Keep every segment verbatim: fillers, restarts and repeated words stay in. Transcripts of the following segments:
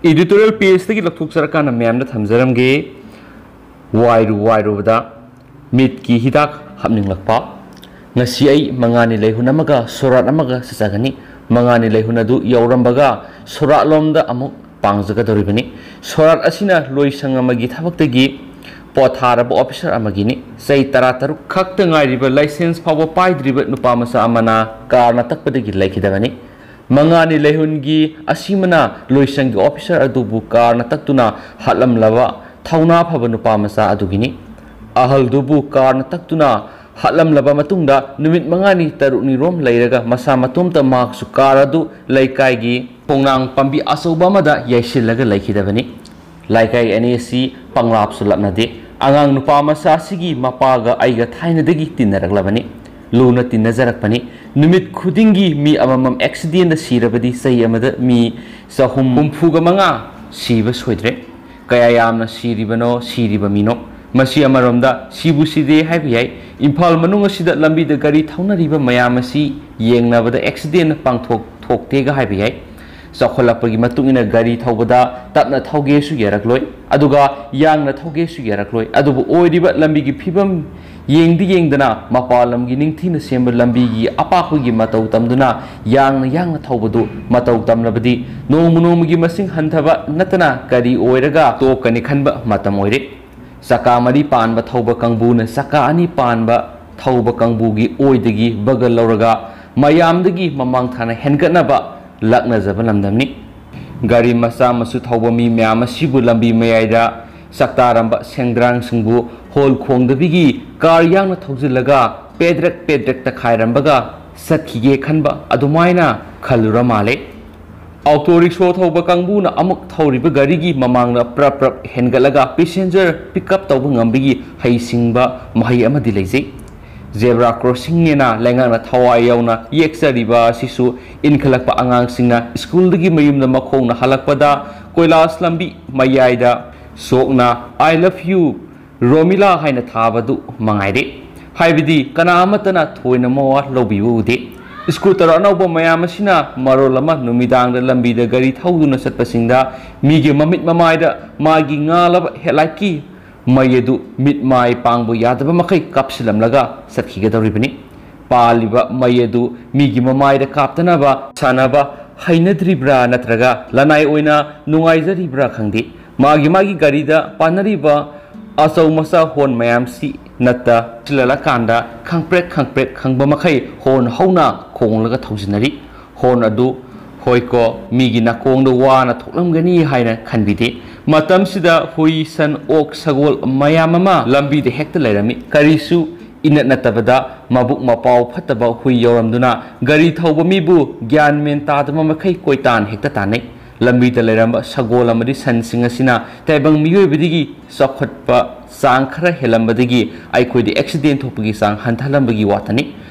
Editorial pageꯇꯒꯤ ꯂꯧꯊꯣꯛꯆꯔꯀꯥꯟꯗ ꯃꯌꯥꯝꯗ ꯊꯝꯖꯔꯝꯒꯦ꯫ ꯋꯥꯏꯔꯨ ꯋꯥꯏꯔꯨꯕꯗ ꯃꯤꯠꯀꯤ ꯍꯤꯗꯥꯛ ꯍꯥꯞꯅꯤꯡꯂꯛꯄ꯫ ꯉꯁꯤ ꯑꯩ ꯃꯉꯥꯅꯤ ꯂꯩꯍꯨꯟ ꯑꯃꯒ ꯁꯣꯔꯥꯠ ꯑꯃꯒ ꯆꯠꯆꯒꯅꯤ꯫ ꯃꯉꯥꯅꯤ ꯂꯩꯍꯨꯟ ꯑꯗꯨ ꯌꯧꯔꯝꯕꯒ ꯁꯣꯔꯥꯠꯂꯣꯝꯗ ꯑꯃꯨꯛ ꯄꯥꯡꯖꯒꯗꯧꯔꯤꯕꯅꯤ꯫ ꯁꯣꯔꯥꯠ ꯑꯁꯤꯅ ꯂꯣꯏꯁꯪ ꯑꯃꯒꯤ ꯊꯕꯛꯇꯒꯤ ꯄꯣꯊꯥꯔꯕ ꯑꯣꯐꯤꯁꯥꯔ ꯑꯃꯒꯤꯅꯤ꯫ ꯆꯍꯤ ꯇꯔꯥꯇꯔꯨꯛ ꯈꯛꯇ ꯉꯥꯏꯔꯤꯕ, ꯂꯥꯏꯁꯦꯟꯁ ꯐꯥꯎꯕ ꯄꯥꯏꯗ꯭ꯔꯤꯕ ꯅꯨꯄꯥ ꯃꯆꯥ ꯑꯃꯅ ꯀꯥꯔꯅ ꯇꯛꯄꯗꯒꯤ ꯂꯩꯈꯤꯗꯕꯅꯤ꯫ ꯃꯉꯥꯅꯤ ꯂꯩꯍꯨꯟꯒꯤ ꯑꯁꯤꯃꯅ ꯂꯣꯏꯁꯪꯒꯤ ꯑꯣꯐꯤꯁꯥꯔ ꯑꯗꯨꯕꯨ ꯀꯥꯔꯅ ꯇꯛꯇꯨꯅ ꯍꯥꯠꯂꯝꯂꯕ ꯊꯧꯅꯥ ꯐꯕ ꯅꯨꯄꯥ ꯃꯆꯥ ꯑꯗꯨꯒꯤꯅꯤ꯫ ꯑꯍꯜꯗꯨꯕꯨ ꯀꯥꯔꯅ ꯇꯛꯇꯨꯅ ꯍꯥꯠꯂꯝꯂꯕ ꯃꯇꯨꯡꯗ ꯅꯨꯃꯤꯠ ꯃꯉꯥꯅꯤ ꯇꯔꯨꯛꯅꯤꯔꯣꯝ ꯂꯩꯔꯒ ꯃꯁꯥ ꯃꯇꯣꯝꯇ ꯃꯍꯥꯛꯁꯨ ꯀꯥꯔ ꯑꯗꯨ ꯂꯩꯀꯥꯏꯒꯤ ꯈꯣꯡꯅꯥꯡ ꯄꯥꯝꯕꯤ ꯑꯆꯧꯕ ꯑꯃꯗ ꯌꯩꯁꯤꯜꯂꯒ ꯂꯩꯈꯤꯗꯕꯅꯤ꯫ ꯂꯩꯀꯥꯏ ꯑꯅꯤ ꯑꯁꯤ ꯄꯪꯂꯥꯞꯁꯨ ꯂꯥꯞꯅꯗꯦ꯫ ꯑꯉꯥꯡ ꯅꯨꯄꯥ ꯃꯆꯥ ꯑꯁꯤꯒꯤ ꯃꯄꯥꯒ ꯑꯩꯒ ꯊꯥꯏꯅꯗꯒꯤ ꯇꯤꯟꯅꯔꯛꯂꯕꯅꯤ, ꯂꯨꯅ ꯇꯤꯟꯅꯖꯔꯛꯄꯅꯤ꯫ ꯅꯨꯃꯤꯠ ꯈꯨꯗꯤꯡꯒꯤ ꯃꯤ ꯑꯃꯃꯝ ꯑꯦꯛꯁꯤꯗꯦꯟꯗ ꯁꯤꯔꯕꯗꯤ ꯆꯍꯤ ꯑꯃꯗ ꯃꯤ ꯆꯍꯨꯝ ꯍꯨꯝꯐꯨꯒ ꯃꯉꯥ ꯁꯤꯕ ꯁꯣꯏꯗ꯭ꯔꯦ꯫ ꯀꯌꯥ ꯌꯥꯝꯅ ꯁꯤꯔꯤꯕꯅꯣ, ꯁꯤꯔꯤꯕ ꯃꯤꯅꯣ? ꯃꯁꯤ ꯑꯃꯔꯣꯝꯗ ꯁꯤꯕꯨ ꯁꯤꯗꯦ ꯍꯥꯏꯕ ꯌꯥꯏ꯫ ꯏꯝꯐꯥꯜ ꯃꯅꯨꯡ ꯑꯁꯤꯗ ꯂꯝꯕꯤꯗ ꯒꯥꯔꯤ ꯊꯧꯅꯔꯤꯕ ꯃꯌꯥꯝ ꯑꯁꯤ ꯌꯦꯡꯅꯕꯗ ꯑꯦꯛꯁꯤꯗꯦꯟ ꯄꯥꯡꯊꯣꯛ ꯊꯣꯛꯇꯦꯒ ꯍꯥꯏꯕ ꯌꯥꯏ꯫ ꯆꯥꯎꯈꯠꯂꯛꯄꯒꯤ ꯃꯇꯨꯡ ꯏꯟꯅ ꯒꯥꯔꯤ ꯊꯧꯕꯗ ꯇꯞꯅ ꯊꯧꯒꯦꯁꯨ ꯌꯥꯔꯛꯂꯣꯏ, ꯑꯗꯨꯒ ꯌꯥꯡꯅ ꯊꯧꯒꯦꯁꯨ ꯌꯥꯔꯛꯂꯣꯏ꯫ ꯑꯗꯨꯕꯨ ꯑꯣꯏꯔꯤꯕ ꯂꯝꯕꯤꯒꯤ ꯐꯤꯕꯝ ꯌꯦꯡꯗꯤ ꯌꯦꯡꯗꯅ, ꯃꯄꯥꯟ ꯂꯝꯒꯤ ꯅꯤꯡꯊꯤꯅ ꯁꯦꯝꯕ ꯂꯝꯕꯤꯒꯤ ꯑꯄꯥꯛꯄꯒꯤ ꯃꯇꯧ ꯇꯝꯗꯨꯅ ꯌꯥꯡꯅ ꯌꯥꯡꯅ ꯊꯧꯕꯗꯨ ꯃꯇꯧ ꯇꯝꯂꯕꯗꯤ ꯅꯣꯡꯃ ꯅꯣꯡꯃꯒꯤ ꯃꯁꯤꯡ ꯍꯟꯊꯕ ꯅꯠꯇꯅ ꯀꯔꯤ ꯑꯣꯏꯔꯒ ꯇꯣꯛꯀꯅꯤ ꯈꯟꯕ ꯃꯇꯝ ꯑꯣꯏꯔꯦ꯫ ꯆꯀꯥ ꯃꯔꯤ ꯄꯥꯟꯕ ꯊꯧꯕ ꯀꯥꯡꯕꯨꯅ ꯆꯀꯥ ꯑꯅꯤ ꯄꯥꯟꯕ ꯊꯧꯕ ꯀꯥꯡꯕꯨꯒꯤ ꯑꯣꯏꯗꯒꯤ ꯕꯒꯜ ꯂꯧꯔꯒ ꯃꯌꯥꯝꯗꯒꯤ ꯃꯃꯥꯡ ꯊꯥꯅ ꯍꯦꯟꯒꯠꯅꯕ ꯂꯛꯅꯖꯕ ꯂꯝꯗꯝꯅꯤ꯫ ꯒꯥꯔꯤ ꯃꯆꯥ ꯃꯁꯨ ꯊꯧꯕ ꯃꯤ ꯃꯌꯥꯝ ꯑꯁꯤꯕꯨ ꯂꯝꯕꯤ ꯃꯌꯥꯏꯗ ꯆꯥꯛꯇꯥꯔꯝꯕ ꯁꯦꯟꯗ꯭ꯔꯥꯡꯁꯤꯡꯕꯨ ꯍꯣꯜ ꯈꯣꯡꯗꯕꯤꯒꯤ ꯀꯥꯔ ꯌꯥꯡꯅ ꯊꯧꯖꯤꯜꯂꯒ ꯄꯦꯗ꯭ꯔꯦꯛ ꯄꯦꯗ꯭ꯔꯦꯛ ꯇꯛꯈꯥꯏꯔꯝꯕꯒ ꯆꯠꯈꯤꯒꯦ ꯈꯟꯕ ꯑꯗꯨꯃꯥꯏꯅ ꯈꯜꯂꯨꯔ ꯃꯥꯜꯂꯦ꯫ ꯑꯣꯇꯣ ꯔꯤꯛꯁꯣ ꯊꯧꯕ ꯀꯥꯡꯕꯨꯅ ꯑꯃꯨꯛ ꯊꯧꯔꯤꯕ ꯒꯥꯔꯤꯒꯤ ꯃꯃꯥꯡꯗ ꯄ꯭ꯔꯞ ꯄ꯭ꯔꯞ ꯍꯦꯟꯒꯠꯂꯒ ꯄꯦꯁꯦꯟꯖꯔ ꯄꯤꯛ ꯑꯞ ꯇꯧꯕ ꯉꯝꯕꯒꯤ ꯍꯩꯁꯤꯡꯕ ꯃꯍꯩ ꯑꯃꯗꯤ ꯂꯩꯖꯩ꯫ ꯖꯦꯕ꯭ꯔꯥ ꯀ꯭ꯔꯣꯁꯤꯡꯅꯦꯅ ꯂꯩꯉꯥꯛꯅ ꯊꯋꯥꯏ ꯌꯥꯎꯅ ꯌꯦꯛꯆꯔꯤꯕ ꯑꯁꯤꯁꯨ ꯏꯟꯈꯠꯂꯛꯄ ꯑꯉꯥꯡꯁꯤꯡꯅ ꯁ꯭ꯀꯨꯜꯗꯒꯤ ꯃꯌꯨꯝꯗ ꯃꯈꯣꯡꯅ ꯍꯜꯂꯛꯄꯗ ꯀꯣꯏꯂꯥꯁ ꯂꯝꯕꯤ ꯃꯌꯥꯏꯗ ꯁꯣꯛꯅ "I love you, ꯔꯣꯃꯤꯂꯥ" ꯍꯥꯏꯅ ꯊꯥꯕꯗꯨ ꯃꯉꯥꯏꯔꯦ꯫ ꯍꯥꯏꯕꯗꯤ ꯀꯅꯥ ꯑꯃꯠꯇꯅ ꯊꯣꯏꯅ ꯃꯋꯥ ꯂꯧꯕꯤꯕ ꯎꯗꯦ꯫ ꯁ꯭ꯀꯨꯇꯔ ꯑꯅꯧꯕ ꯃꯌꯥꯝ ꯑꯁꯤꯅ ꯃꯔꯣꯜ ꯑꯃ ꯅꯨꯃꯤꯗꯥꯡꯗ ꯂꯝꯕꯤꯗ ꯒꯥꯔꯤ ꯊꯧꯗꯨꯅ ꯆꯠꯄꯁꯤꯡꯗ ꯃꯤꯒꯤ ꯃꯃꯤꯠ ꯃꯃꯥꯏꯗ ꯃꯥꯒꯤ ꯉꯥꯜꯂꯕ ꯍꯦꯠꯂꯥꯏꯠꯀꯤ ꯃꯩ ꯑꯗꯨ ꯃꯤꯠ ꯃꯥꯏ ꯄꯥꯡꯕ ꯌꯥꯗꯕ ꯃꯈꯩ ꯀꯥꯞꯁꯤꯜꯂꯝꯂꯒ ꯆꯠꯈꯤꯒꯗꯧꯔꯤꯕꯅꯤ꯫ ꯄꯥꯜꯂꯤꯕ ꯃꯩ ꯑꯗꯨ ꯃꯤꯒꯤ ꯃꯃꯥꯏꯗ ꯀꯥꯞꯇꯅꯕ ꯁꯥꯟꯅꯕ ꯍꯩꯅꯗ꯭ꯔꯤꯕ꯭ꯔꯥ ꯅꯠꯇ꯭ꯔꯒ ꯂꯅꯥꯏ ꯑꯣꯏꯅ ꯅꯨꯡꯉꯥꯏꯖꯔꯤꯕ꯭ꯔꯥ ꯈꯪꯗꯦ, ꯃꯥꯒꯤ ꯃꯥꯒꯤ ꯒꯥꯔꯤꯗ ꯄꯥꯟꯅꯔꯤꯕ ꯑꯆꯧ ꯃꯆꯥ ꯍꯣꯔꯟ ꯃꯌꯥꯝꯁꯤ ꯅꯠꯇ ꯆꯤꯜꯂꯛꯂꯀꯥꯟꯗ ꯈꯪꯄ꯭ꯔꯦꯛ ꯈꯪꯄ꯭ꯔꯦꯛ ꯈꯪꯕ ꯃꯈꯩ ꯍꯣꯔꯟ ꯍꯧꯅ ꯈꯣꯡꯂꯒ ꯊꯧꯖꯤꯟꯅꯔꯤ꯫ ꯍꯣꯔꯟ ꯑꯗꯨ ꯍꯣꯏꯀꯣ, ꯃꯤꯒꯤ ꯅꯥꯀꯣꯡꯗ ꯋꯥꯅ ꯊꯣꯛꯂꯝꯒꯅꯤ ꯍꯥꯏꯅ ꯈꯟꯕꯤꯗꯦ꯫ ꯃꯇꯝꯁꯤꯗ ꯍꯨꯏ, ꯁꯟ, ꯑꯣꯛ, ꯁꯒꯣꯜ ꯃꯌꯥꯝ ꯑꯃ ꯂꯝꯕꯤꯗ ꯍꯦꯛꯇ ꯂꯩꯔꯝꯃꯤ꯫ ꯀꯔꯤꯁꯨ ꯏꯅꯠ ꯅꯠꯇꯕꯗ ꯃꯕꯨꯛ ꯃꯄꯥꯎ ꯐꯠꯇꯕ ꯍꯨꯏ ꯌꯧꯔꯝꯗꯨꯅ ꯒꯥꯔꯤ ꯊꯧꯕ ꯃꯤꯕꯨ ꯒ꯭ꯌꯥꯟ ꯃꯦꯟ ꯇꯥꯗꯕ ꯃꯈꯩ ꯀꯣꯏꯇꯥꯟ ꯍꯦꯛꯇ ꯇꯥꯟꯅꯩ꯫ ꯂꯝꯕꯤꯗ ꯂꯩꯔꯝꯕ ꯁꯒꯣꯜ ꯑꯃꯗꯤ ꯁꯟꯁꯤꯡ ꯑꯁꯤꯅ ꯇꯥꯏꯕꯪ ꯃꯤꯑꯣꯏꯕꯗꯒꯤ ꯆꯥꯎꯈꯠꯄ ꯆꯥꯡ ꯈꯔ ꯍꯦꯜꯂꯝꯕꯗꯒꯤ ꯑꯩꯈꯣꯏꯗꯤ ꯑꯦꯛꯁꯤꯗꯦꯟ ꯊꯣꯛꯄꯒꯤ ꯆꯥꯡ ꯍꯟꯊꯍꯜꯂꯝꯕꯒꯤ ꯋꯥꯇꯅꯤ꯫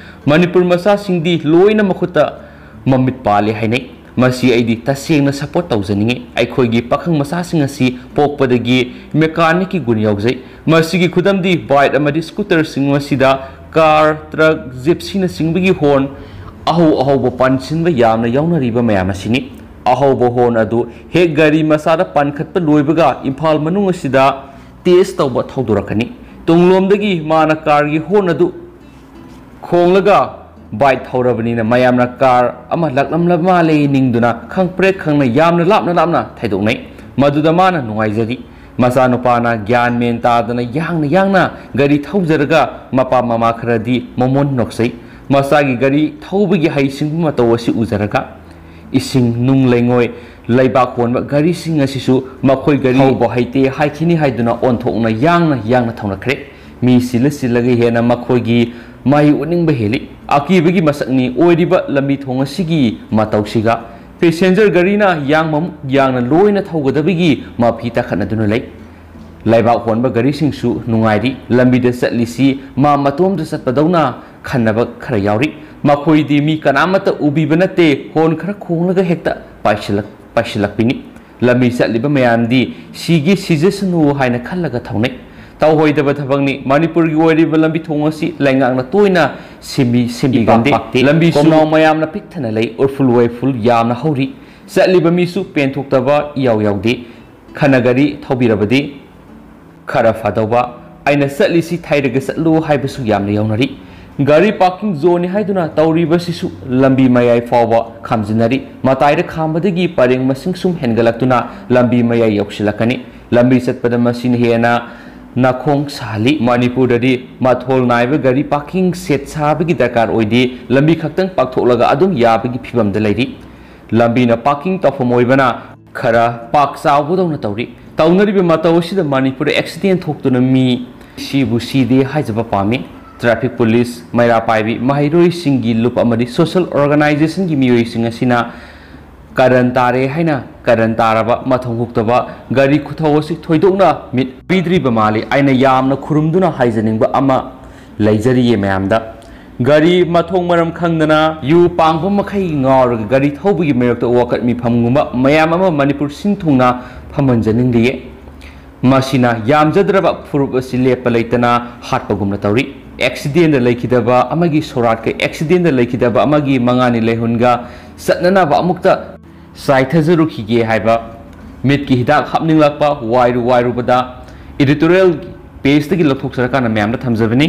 ꯃꯅꯤꯄꯨꯔ ꯃꯆꯥꯁꯤꯡꯗꯤ ꯂꯣꯏꯅ ꯃꯈꯨꯠꯇ ꯃꯃꯤꯠ ꯄꯥꯜꯂꯦ ꯍꯥꯏꯅꯩ꯫ ꯃꯁꯤ ꯑꯩꯗꯤ ꯇꯁꯦꯡꯅ ꯁꯄꯣꯔꯠ ꯇꯧꯖꯅꯤꯡꯉꯤ꯫ ꯑꯩꯈꯣꯏꯒꯤ ꯄꯥꯈꯪ ꯃꯆꯥꯁꯤꯡ ꯑꯁꯤ ꯄꯣꯛꯄꯗꯒꯤ ꯃꯦꯀꯥꯅꯤꯛꯀꯤ ꯒꯨꯟ ꯌꯥꯎꯖꯩ꯫ ꯃꯁꯤꯒꯤ ꯈꯨꯗꯝꯗꯤ ꯕꯥꯏꯛ ꯑꯃꯗꯤ ꯁ꯭ꯀꯨꯇꯔꯁꯤꯡ ꯑꯁꯤꯗ ꯀꯥꯔ, ꯇ꯭ꯔꯛ, ꯖꯤꯞꯁꯤꯅꯆꯤꯡꯕꯒꯤ ꯍꯣꯔꯟ ꯑꯍꯧ ꯑꯍꯧꯕ ꯄꯥꯟꯁꯤꯟꯕ ꯌꯥꯝꯅ ꯌꯥꯎꯅꯔꯤꯕ ꯃꯌꯥꯝ ꯑꯁꯤꯅꯤ꯫ ꯑꯍꯧꯕ ꯍꯣꯔꯟ ꯑꯗꯨ ꯍꯦꯛ ꯒꯥꯔꯤ ꯃꯆꯥꯗ ꯄꯥꯟꯈꯠꯄ ꯂꯣꯏꯕꯒ ꯏꯝꯐꯥꯜ ꯃꯅꯨꯡ ꯑꯁꯤꯗ ꯇꯦꯁ ꯇꯧꯕ ꯊꯧꯗꯣꯔꯛꯀꯅꯤ꯫ ꯇꯨꯡꯂꯣꯝꯗꯒꯤ ꯃꯥꯅ ꯀꯥꯔꯒꯤ ꯍꯣꯔꯟ ꯑꯗꯨ ꯈꯣꯡꯂꯒ ꯕꯥꯏꯛ ꯊꯧꯔꯕꯅꯤꯅ ꯃꯌꯥꯝꯅ ꯀꯥꯔ ꯑꯃ ꯂꯥꯛꯂꯝꯂꯕ ꯃꯥꯜꯂꯦ ꯅꯤꯡꯗꯨꯅ ꯈꯪꯄ꯭ꯔꯦꯛ ꯈꯪꯅ ꯌꯥꯝꯅ ꯂꯥꯞꯅ ꯂꯥꯞꯅ ꯊꯩꯗꯣꯛꯅꯩ꯫ ꯃꯗꯨꯗ ꯃꯥꯅ ꯅꯨꯡꯉꯥꯏꯖꯔꯤ꯫ ꯃꯆꯥꯅꯨꯄꯥꯅ ꯒ꯭ꯌꯥꯟ ꯃꯦꯟ ꯇꯥꯗꯅ ꯌꯥꯡꯅ ꯌꯥꯡꯅ ꯒꯥꯔꯤ ꯊꯧꯖꯔꯒ ꯃꯄꯥ ꯃꯃꯥ ꯈꯔꯗꯤ ꯃꯃꯣꯟ ꯅꯣꯛꯆꯩ꯫ ꯃꯆꯥꯒꯤ ꯒꯥꯔꯤ ꯊꯧꯕꯒꯤ ꯍꯩꯁꯤꯡꯕ ꯃꯇꯧ ꯑꯁꯤ ꯎꯖꯔꯒ ꯏꯁꯤꯡ, ꯅꯨꯡ ꯂꯩꯉꯣꯏ, ꯂꯩꯕꯥꯛ ꯍꯣꯟꯕ ꯒꯥꯔꯤꯁꯤꯡ ꯑꯁꯤꯁꯨ ꯃꯈꯣꯏ ꯒꯥꯔꯤ ꯊꯧꯕ ꯍꯩꯇꯦ ꯍꯥꯏꯈꯤꯅꯤ ꯍꯥꯏꯗꯨꯅ ꯑꯣꯟꯊꯣꯛꯅ ꯌꯥꯡꯅ ꯌꯥꯡꯅ ꯊꯧꯅꯈ꯭ꯔꯦ꯫ ꯃꯤ ꯁꯤꯜꯂ ꯁꯤꯜꯂꯒ ꯍꯦꯟꯅ ꯃꯈꯣꯏꯒꯤ ꯃꯥꯏ ꯎꯠꯅꯤꯡꯕ ꯍꯦꯜꯂꯤ꯫ ꯑꯀꯤꯕꯒꯤ ꯃꯁꯛꯅꯤ ꯑꯣꯏꯔꯤꯕ ꯂꯝꯕꯤ ꯊꯣꯡ ꯑꯁꯤꯒꯤ ꯃꯇꯧꯁꯤꯒ꯫ ꯄꯦꯁꯦꯟꯖꯔ ꯒꯥꯔꯤꯅ ꯌꯥꯡꯕꯃꯨꯛ ꯌꯥꯡꯅ ꯂꯣꯏꯅ ꯊꯧꯒꯗꯕꯒꯤ ꯃꯐꯤ ꯇꯥꯈꯠꯅꯗꯨꯅ ꯂꯩ꯫ ꯂꯩꯕꯥꯛ ꯍꯣꯟꯕ ꯒꯥꯔꯤꯁꯤꯡꯁꯨ ꯅꯨꯡꯉꯥꯏꯔꯤ꯫ ꯂꯝꯕꯤꯗ ꯆꯠꯂꯤꯁꯤ ꯃꯥ ꯃꯇꯣꯝꯇ ꯆꯠꯄꯗꯧꯅ ꯈꯟꯅꯕ ꯈꯔ ꯌꯥꯎꯔꯤ꯫ ꯃꯈꯣꯏꯗꯤ ꯃꯤ ꯀꯅꯥꯃꯠꯇ ꯎꯕꯤꯕ ꯅꯠꯇꯦ, ꯍꯣꯔꯟ ꯈꯔ ꯈꯣꯡꯂꯒ ꯍꯦꯛꯇ ꯄꯥꯏꯁꯤꯜꯂꯛ-, ꯄꯥꯏꯁꯤꯜꯂꯛꯄꯤꯅꯤ꯫ ꯂꯝꯕꯤ ꯆꯠꯂꯤꯕ ꯃꯌꯥꯝꯗꯤ ꯁꯤꯒꯦ ꯁꯤꯖꯁꯅꯨ ꯍꯥꯏꯅ ꯈꯜꯂꯒ ꯊꯧꯅꯩ꯫ ꯇꯧꯍꯣꯏꯗꯕ ꯊꯕꯛꯅꯤ꯫ ꯃꯅꯤꯄꯨꯔꯒꯤ ꯑꯣꯏꯔꯤꯕ ꯂꯝꯕꯤ ꯊꯣꯡ ꯑꯁꯤ ꯂꯩꯉꯥꯛꯅ ꯇꯣꯏꯅ ꯁꯦꯝꯕꯤ ꯁꯦꯝꯕꯤꯒꯟꯗꯦ꯫ ꯏꯄꯥꯛ ꯄꯥꯛꯇꯦ꯫ ꯂꯝꯕꯤꯁꯨ ꯀꯣꯝꯅꯥꯎ ꯃꯌꯥꯝꯅ ꯄꯤꯛ ꯊꯟꯅ ꯂꯩ꯫ ꯎꯔꯐꯨꯜ ꯋꯥꯏꯐꯨꯜ ꯌꯥꯝꯅ ꯍꯧꯔꯤ꯫ ꯆꯠꯂꯤꯕ ꯃꯤꯁꯨ ꯄꯦꯟꯊꯣꯛꯇꯕ ꯏꯌꯥꯎ ꯌꯥꯎꯗꯦ꯫ ꯈꯅ ꯒꯥꯔꯤ ꯊꯧꯕꯤꯔꯕꯗꯤ ꯈꯔ ꯐꯗꯧꯕ꯫ ꯑꯩꯅ ꯆꯠꯂꯤꯁꯤ ꯊꯩꯔꯒ ꯆꯠꯂꯨ ꯍꯥꯏꯕꯁꯨ ꯌꯥꯝꯅ ꯌꯥꯎꯅꯔꯤ꯫ ꯒꯥꯔꯤ ꯄꯥꯔꯀꯤꯡ ꯖꯣꯟꯅꯤ ꯍꯥꯏꯗꯨꯅ ꯇꯧꯔꯤꯕꯁꯤꯁꯨ ꯂꯝꯕꯤ ꯃꯌꯥꯏ ꯐꯥꯎꯕ ꯈꯥꯝꯖꯤꯟꯅꯔꯤ꯫ ꯃꯇꯥꯏꯗ ꯈꯥꯝꯕꯗꯒꯤ ꯄꯔꯦꯡ ꯃꯁꯤꯡ ꯁꯨꯝ ꯍꯦꯟꯒꯠꯂꯛꯇꯨꯅ ꯂꯝꯕꯤ ꯃꯌꯥꯏ ꯌꯧꯁꯤꯜꯂꯛꯀꯅꯤ꯫ ꯂꯝꯕꯤ ꯆꯠꯄꯗ ꯃꯁꯤꯅ ꯍꯦꯟꯅ ꯅꯥꯈꯣꯡ ꯁꯥꯍꯜꯂꯤ꯫ ꯃꯅꯤꯄꯨꯔꯗꯗꯤ ꯃꯊꯣꯜ ꯅꯥꯏꯕ ꯒꯥꯔꯤ ꯄꯥꯔꯀꯤꯡ ꯁꯦꯠ ꯁꯥꯕꯒꯤ ꯗꯔꯀꯥꯔ ꯑꯣꯏꯗꯦ꯫ ꯂꯝꯕꯤ ꯈꯛꯇꯪ ꯄꯥꯛꯊꯣꯛꯂꯒ ꯑꯗꯨꯝ ꯌꯥꯕꯒꯤ ꯐꯤꯕꯝꯗ ꯂꯩꯔꯤ꯫ ꯂꯝꯕꯤꯅ ꯄꯥꯔꯀꯤꯡ ꯇꯧꯐꯝ ꯑꯣꯏꯕꯅ ꯈꯔ ꯄꯥꯛ ꯆꯥꯎꯕꯗꯧꯅ ꯇꯧꯔꯤ꯫ ꯇꯧꯅꯔꯤꯕ ꯃꯇꯧ ꯑꯁꯤꯗ ꯃꯅꯤꯄꯨꯔꯗ ꯑꯦꯛꯁꯤꯗꯦꯟ ꯊꯣꯛꯇꯨꯅ ꯃꯤ ꯁꯤꯕꯨ ꯁꯤꯗꯦ ꯍꯥꯏꯖꯕ ꯄꯥꯝꯃꯤ꯫ ꯇ꯭ꯔꯥꯐꯤꯛ ꯄꯨꯂꯤꯁ, ꯃꯩꯔꯥ ꯄꯥꯏꯕꯤ, ꯃꯍꯩꯔꯣꯏꯁꯤꯡꯒꯤ ꯂꯨꯞ ꯑꯃꯗꯤ ꯁꯣꯁꯦꯜ ꯑꯣꯔꯒꯅꯥꯏꯖꯦꯁꯟꯒꯤ ꯃꯤꯑꯣꯏꯁꯤꯡ ꯑꯁꯤꯅ ꯀꯔꯟ ꯇꯥꯔꯦ ꯍꯥꯏꯅ ꯀꯔꯟ ꯇꯥꯔꯕ ꯃꯊꯧ ꯍꯨꯛꯇꯕ ꯒꯥꯔꯤ ꯈꯨꯊꯧ ꯑꯁꯤ ꯊꯣꯏꯗꯣꯛꯅ ꯃꯤꯠ ꯄꯤꯗ꯭ꯔꯤꯕ ꯃꯥꯜꯂꯤ꯫ ꯑꯩꯅ ꯌꯥꯝꯅ ꯈꯨꯔꯨꯝꯗꯨꯅ ꯍꯥꯏꯖꯅꯤꯡꯕ ꯑꯃ ꯂꯩꯖꯔꯤꯌꯦ ꯃꯌꯥꯝꯗ꯫ ꯒꯥꯔꯤ ꯃꯊꯣꯡ ꯃꯔꯝ ꯈꯪꯗꯅ ꯌꯨ ꯄꯥꯡꯕ ꯃꯈꯩ ꯉꯥꯎꯔꯒ ꯒꯥꯔꯤ ꯊꯧꯕꯒꯤ ꯃꯥꯌꯣꯛꯇ ꯋꯥꯀꯠ ꯃꯤꯐꯝꯒꯨꯝꯕ ꯃꯌꯥꯝ ꯑꯃ ꯃꯅꯤꯄꯨꯔ ꯁꯤꯟ ꯊꯨꯡꯅ ꯐꯝꯍꯟꯖꯅꯤꯡꯂꯤꯌꯦ꯫ ꯃꯁꯤꯅ ꯌꯥꯝꯖꯗ꯭ꯔꯕ ꯐꯨꯔꯨꯞ ꯑꯁꯤ ꯂꯦꯞꯄ ꯂꯩꯇꯅ ꯍꯥꯠꯄꯒꯨꯝꯅ ꯇꯧꯔꯤ꯫ ꯑꯦꯛꯁꯤꯗꯦꯟꯗ ꯂꯩꯈꯤꯗꯕ ꯑꯃꯒꯤ ꯁꯣꯔꯥꯠꯀ ꯑꯦꯛꯁꯤꯗꯦꯟꯗ ꯂꯩꯈꯤꯗꯕ ꯑꯃꯒꯤ ꯃꯉꯥꯅꯤ ꯂꯩꯍꯨꯟꯒ ꯆꯠꯅꯅꯕ ꯑꯃꯨꯛꯇ ꯆꯥꯏꯊꯖꯔꯨꯈꯤꯒꯦ ꯍꯥꯏꯕ ꯃꯤꯠꯀꯤ ꯍꯤꯗꯥꯛ ꯍꯥꯞꯅꯤꯡꯂꯛꯄ ꯋꯥꯏꯔꯨ ꯋꯥꯏꯔꯨꯕꯗ ꯏꯗꯤꯇꯣꯔꯤꯌꯦꯜ ꯄꯦꯖꯇꯒꯤ ꯂꯧꯊꯣꯛꯆꯔꯀꯥꯟꯗ ꯃꯌꯥꯝꯗ ꯊꯝꯖꯕꯅꯤ꯫